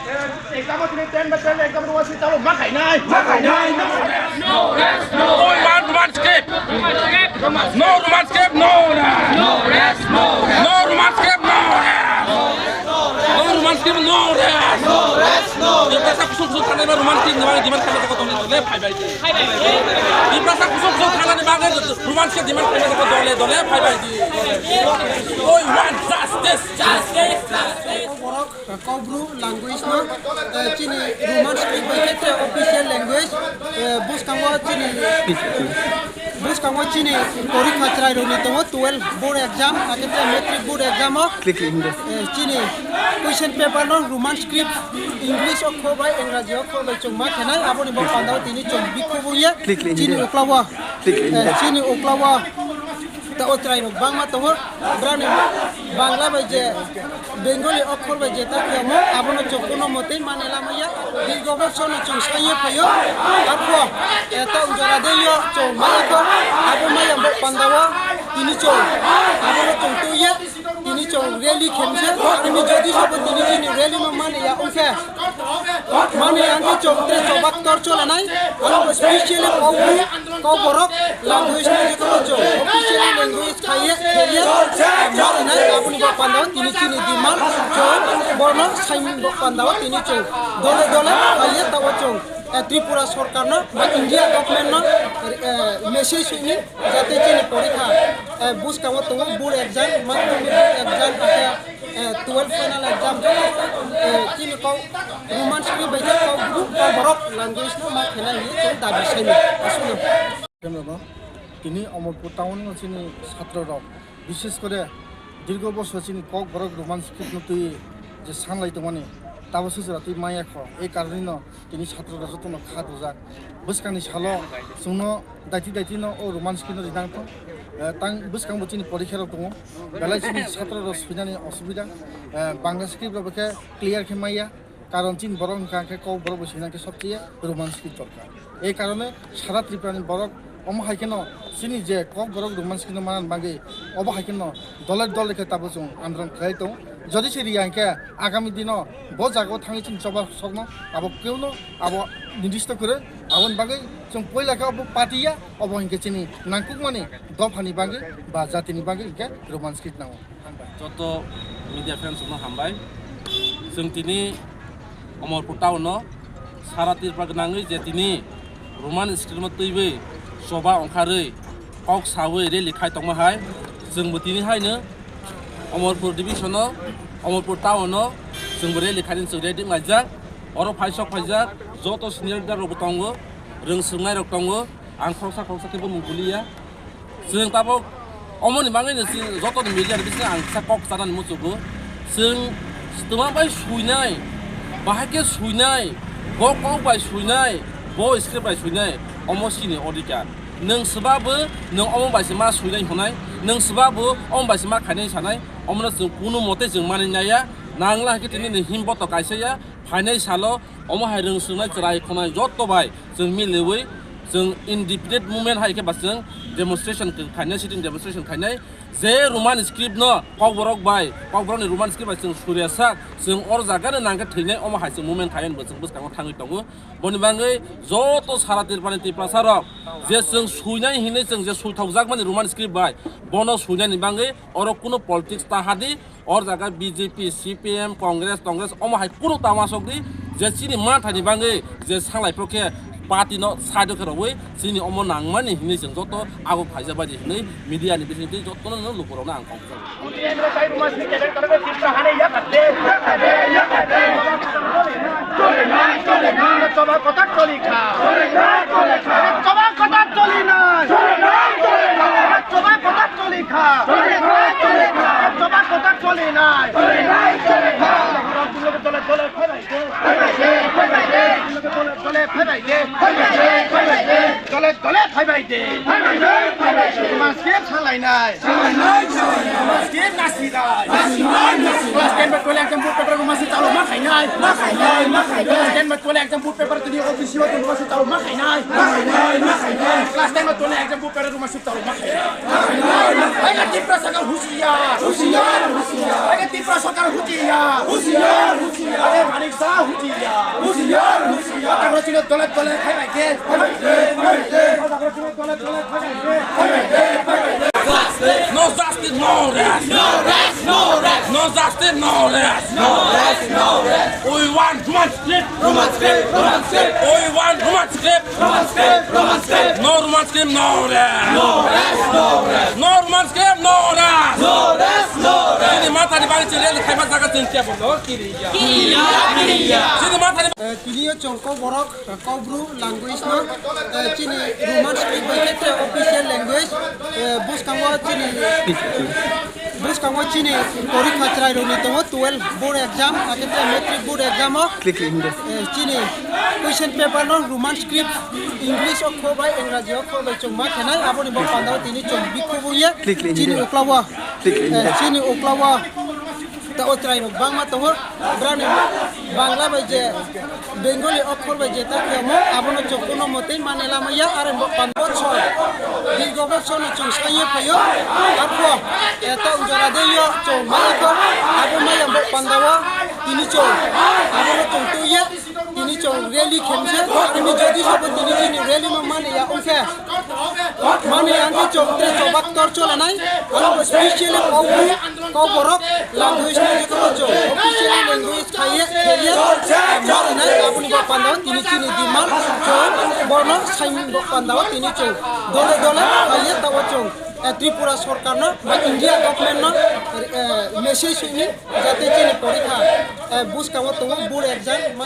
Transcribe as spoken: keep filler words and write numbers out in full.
Exam o tini ten by ten exam room o si chalo ma khainai. Ma khainai, ma khainai. No rest, no rest. No Roman script. No Roman script, no rest. No rest, no rest. No Roman script, no rest. No Roman script, no rest. No rest, no rest. Tiprasa kusung kusung thanai ba Roman script ni bagwi demand khaina kok tongni le phai bai di. Tiprasa kusung kusung thanani bagwi Roman script demand khaina kok dole dole phai bai di. We want justice, justice, justice. Kokborok, eh, Kokbru language no, eh, chini Roman script bai khe official language, eh, bwskango chini, bwskango chini porikha chwrairokni tongo twelve board exam, hakhe tei matric board exam o, eh, chini question paper no Roman script, English okhor bai, Engraji okhor bai chwng ma khenai, aboni bo pandao tini chwng bikhubung ye, chini uklao, eh, chini uklao. Ta o chwrairok bangma tongo, brani Bangla bai je Bengali okhor bai je ta khe omo, abono chwng kuno motwi mane lamaya. Dirgo borsono chwng saiye phaio, arpho, eh, ta jora de yo chwng maya kho, abo maya bo pandao tini chwng abono chwng tuye, tini chwng rally khemse, army jodi sobo tini chini rally no mane ya ungkhe. Mane ang khe chwng tre choba ktor cholanai, ang bo specially Kokbru, Kokborok language no joto chwng officially language khaiye, khaiye, marinai aboni bo pandao tini chini demand chwng borno saimung bo pandao tini chwng dole dole khaiye tabo chwng, eh, Tripura sorkar no ba India government no, eh, message hini jate chini porikha, eh, bwskango tongo board exam, madhyamik board exam, ake Eh, twelve final exam joto, eh, chini kok Roman script bai khe Kokbru, Kokborok language no ma khenai hinwi chwng dabi saimung. Aswkno. Tini Omorpur town no chini chhatro rok, bishes kore dirgo bosor chini Kokborok Roman script no twi je sanlai tongmani, tabo se jora twi maya kho. Ei karoni no tini chhatro rok jotono kha dujak. Bwskangni salo chwngno daiti daiti no o Roman script no rinang tong. Eh, tang bwskango chini porikha rok tongo. Belai chini chhatro rok swinani osubida. Eh, Bangla script rok khe clear khe maya. Karon chini borok wngkha khe Kokborok bo swinang khe sobcheye Roman script dorkar. Ei karone sara Tripura ni borok omo hai kheno chini je Kokborok Roman script no manani bagwi obo hai kheno dole dole khe tabuk chwng andolon khlai tong. Jodi se riya hinkhe agami dino bo jagao thangwi chini choba sokno abo kewno abo nirdisto kwrwi. Aboni bagwi chwng poila khe obo party ya, obo hinkhe chini nangkukmani dophani bagwi ba jatini bagwi hinkhe Roman script nango. Hambai. Joto media fans rokno hambai. Chwng tini Omorpur town o sara Tripura gwnangwi je tini Roman script no twiwi choba ongkharwi kok sawi rally khai tongma hai, chwngbo tini haino Omorpur division o, Omorpur town o chwngbo rally khainani chwng ready wnglaijak. Oro phaisok phaijak, joto senior leader rokbo tongo, rwng swrwngnairok tongo, ang khoroksa khoroksa khe bumung buliya. Chwng tabuk omoni bagwino chwng jotoni media ni bisingo ang kisa kok chanani muchugo. Chwng twma bai suinai, bahai khe suinai, bo kok bai suinai, bo script bai suinai, omo chini odhikar. Nwng swbabo nwng omo bai se ma suinai hwnai, nwng swbabo omo bai se ma khainai sanai, omono chwng kunu mote chwng manwi naiya. Nangla hwnkhe tini nwng himboto kaisa ya, phainai salo omo hai rwng swrwngnai chwrai khonai joto bai chwng miliwi chwng independent movement hai khe ba chwng demonstration khainai, sitting demonstration khainai. Je Roman script no Kokborok bai, Kokborok ni Roman script bai chwng suriya sak, chwng or jaga no nang khe thwinai, omo hai chwng movement khai bo chwng bwskango thangwi tongo. Boni bagwi joto sara Tripura ni Tiprasa rok je chwng suinai hinwi chwng je suithokjakmani Roman script bai, bono suinani bagwi oro kuno politics ta hadi, or jaga B J P, C P M, Congress, Congress omo hai kunu tama sok di, je chini manthani bagwi je sanglai phro khe party no side o khe rwui chini omo nangmani hinwi chwng joto abo phaijak bai di hinwi media ni bising twi jotono no lukurokno ang kok. Dole dole phaibai de. Dole dole phaibai de. Phaibai de, phaibai de. Roman script sanlainai. Sanlainai, sanlainai. Roman script nasinai. Nasinai, nasinai. Class ten bai twelve exam board paper Roman script chalo ma khainai. Ma khainai, ma khainai. Class ten bai twelve exam board paper tini O B C o Roman script chalo ma khainai. Ma khainai, ma khainai. Class ten bai twelve exam board paper Roman script chalo ma khainai. Ma khainai, ma khainai. Hai ka Tipra sarkar husiar. Husiar, husiar. Hai ka Tipra sarkar husiar. Husiar, husiar. Hai ka Manik Saha husiar. Rest, no rest, no rest. We want Roman script. Roman script, Roman script. We want Roman script. Roman script, Roman script. No Roman script, no rest. No rest, no rest. No Roman script, no rest. No rest, no rest. Chini mathani bagwi chini rally khaima jaga chini tebo no kiriya. Kiriya, kiriya. Chini mathani Eh, tini o chong kok borok. Kaubru language no, eh, chini Roman script bai khe official language, eh, bwskango chini, bwskango chini porikha chwrai rok ni tongo twelve board exam, hakhe tei matric board exam o, Click, click, hindo. Eh, chini question paper no Roman script, English o kho bai, Engraji o kho bai chwng ma khenai, aboni bo pandao tini chwng bikhubu ye, Click, click, chini hindo. Uklao, Click, click, eh, hindo. Chini uklao. Ta o chwrai rok bangma tongo, brani Bangla bai je Bengali okhor bai je ta khemo, abono chwng kuno motei mane lama ya, are bo pan bochor, dirgo bochor no chwng saiye phaio, arpho, eh, ta jora de yo chwng maya kho, abo maya bo pandao, tini chwng, abono chwng tuye, tini chwng rally khemse, tini jodi sabo tini chini rally no mane ya, ungkhe, mane ya, ungkhe chwng tre chwng bak tor cholanai, abo specially Kaubru, Kok borok language no jotto chwng officially language khaiye, khaiye, marinai aboni bo pandao tini chini demand chwng borno saimung bo pandao tini chwng dole dole khaiye tabo chwng, eh, Tripura sorkar no ba India government no, eh, message hini jate chini porikha, eh, bwskango tongo board exam ma